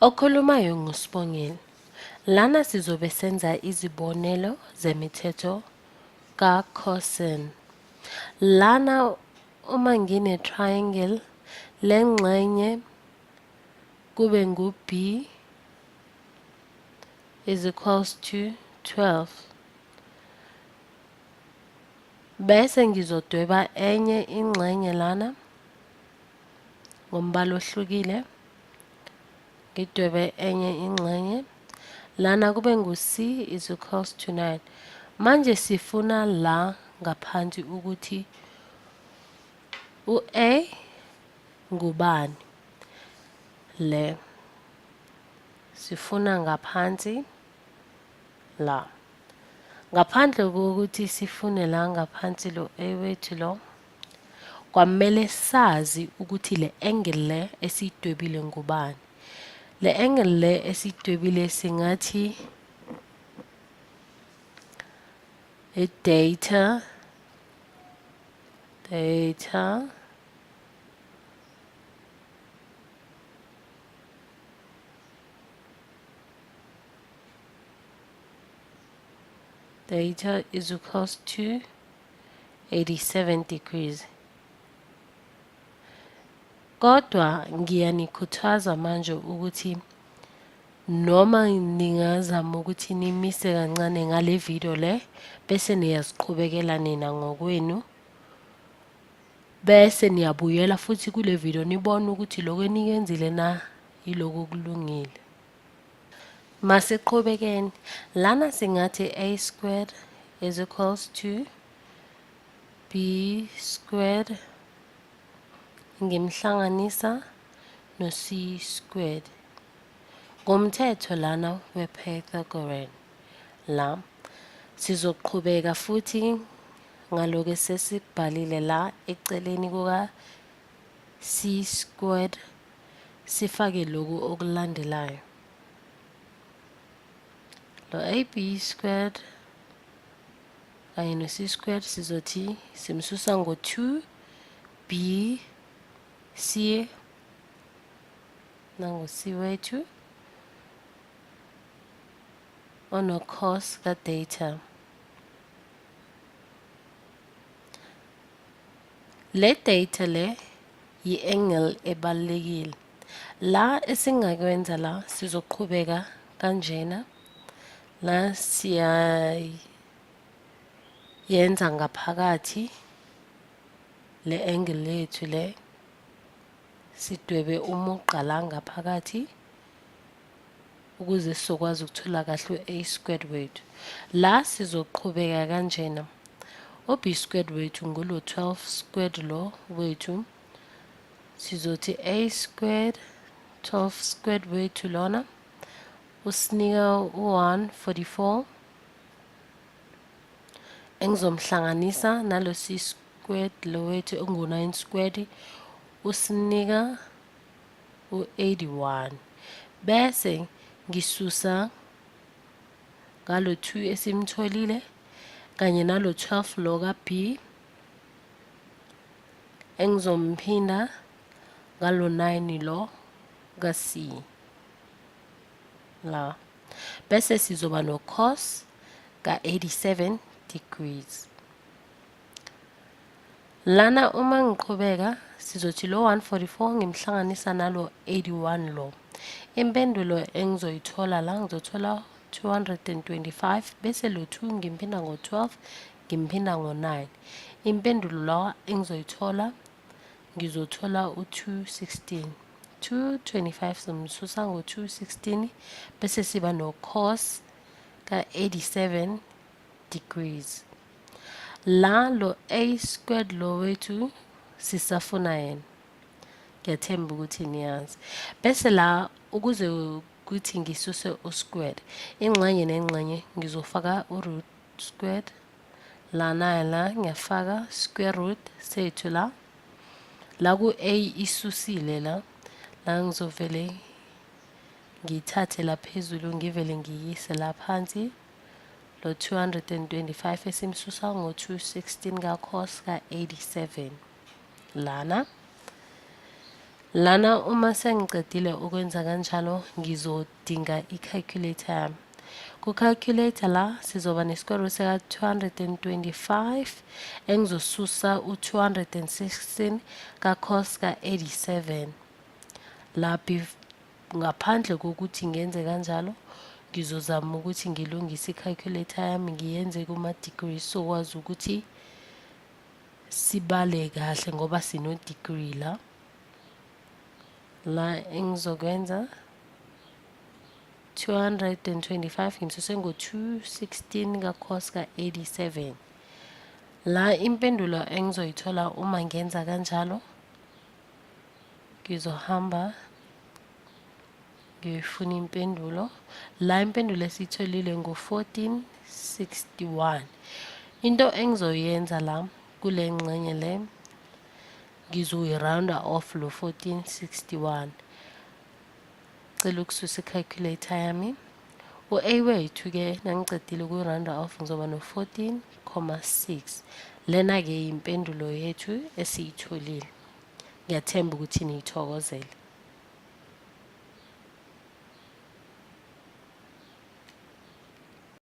Okhulumayo nguSibongile. Lana sizobe senza izibonelo zemithetho kaCosine. Lana uma ngine-triangle le ngxenye kube ngu-B is equals to 12. Bese ngizodweba enye ingxenye lana ngombala ohlukile. Ngidwebe enye ingxenye lana kube ngu-C is equals to 9. Manje sifuna la ngaphansi ukuthi u-A ngubani le sifuna ngaphansi la ngaphandle kokuthi sifune la ngaphansi lo A wethu lo kwamele sazi ukuthi le angle le esiyidwebile ngubani. Le angle le esiyidwebile singathi i-data data data is equals to 87 degrees. Kodwa ngiyanikhuthaza manje ukuthi noma ningazama ukuthi nimise kancane ngale video le bese niyaziqhubekela nina ngokwenu bese niyabuyela futhi kule video nibone ukuthi lokho enikwenzile na yiloko kulungile. Masiqhubekeni. Lana singathi a squared is equals to b squared ngimhlanganisa no-c squared. Ngomthetho lana we-Pythagorean la sizoqhubeka futhi ngalokho esesikubhalile la eceleni kuka c squared sifake lokhu okulandelayo. Lo ab squared kanye no-c squared sizothi simsusa ngo-2 b c nangu-c wethu ono-cos ka-data. Le data le yi-angle ebalulekile. La esingakwenza la sizoqhubeka kanjena. La siyayenza ngaphakathi le angle yethu le sidwebe umugqa la ngaphakathi ukuze sizokwazi ukuthola kahle u-a squared wethu. La sizoqhubeka kanjena. U-b squared wethu ngulo 12 squared lo wethu. Sizothi a squared 12 squared wethu lona usinika u-144 engizomhlanganisa nalo c squared lo wethu ongu-9 squared usinika u-81 bese ngisusa ngalo 2 esimtholile kanye nalo 12 lo ka-b engizomphinda ngalo 9 lo ka-c la bese sizoba no cos ka-87 degrees. Lana uma ngiqhubeka sizothi lo 144 ngimhlanganisa nalo 81 lo. Impendulo engizoyithola la ngizothola 225 bese lo 2 ngimphinda ngo-12 ngimphinda ngo-9. Impendulo la engizoyithola ngizothola u-216. 225 simsusa ngo-216 bese siba no-cos ka-87 degrees. La lo a squared lo wethu sisafuna yena. Ngiyathemba ukuthi niyazi. Bese la ukuze kuthi ngisuse u-squared, ingxenye nengxenye ngizofaka u-root squared lana la ngiyafaka square root sethu la la ku-a isusile la la ngizovele ngiyithathe la phezulu ngivele ngiyise la phansi lo 225 esimsusa ngo-216 ka-cos ka-87 lana. Lana uma sengicedile ukwenza kanjalo, ngizodinga i-calculator yami. Ku-calculator la sizoba ne-square root seka-225 engizosusa u-216 ka-cos ka-87. La ngaphandle kokuthi ngenze kanjalo, ngizozama ukuthi ngilungise i-calculator yami, ngiyenze kuma-degrees, sokwazi ukuthi sibale kahle ngoba sino-degree la. La engizokwenza 225 ngimsuse ngo-216 ka-cos ka-87. La impendulo engizoyithola uma ngenza kanjalo, ngizohamba ngiyoyifuna impendulo. La impendulo esiyitholile ngu-1461. Into engizoyenza la kule ngxenye le, ngizoyi-rounda off lo 1461. Cela ukususa i-calculator yami. U-A wethu-ke nangicedile ukuyi-rounda off ngizoba no-14,6. Lena-ke yimpendulo yethu esiyitholile. Ngiyathemba ukuthi niyithokozele.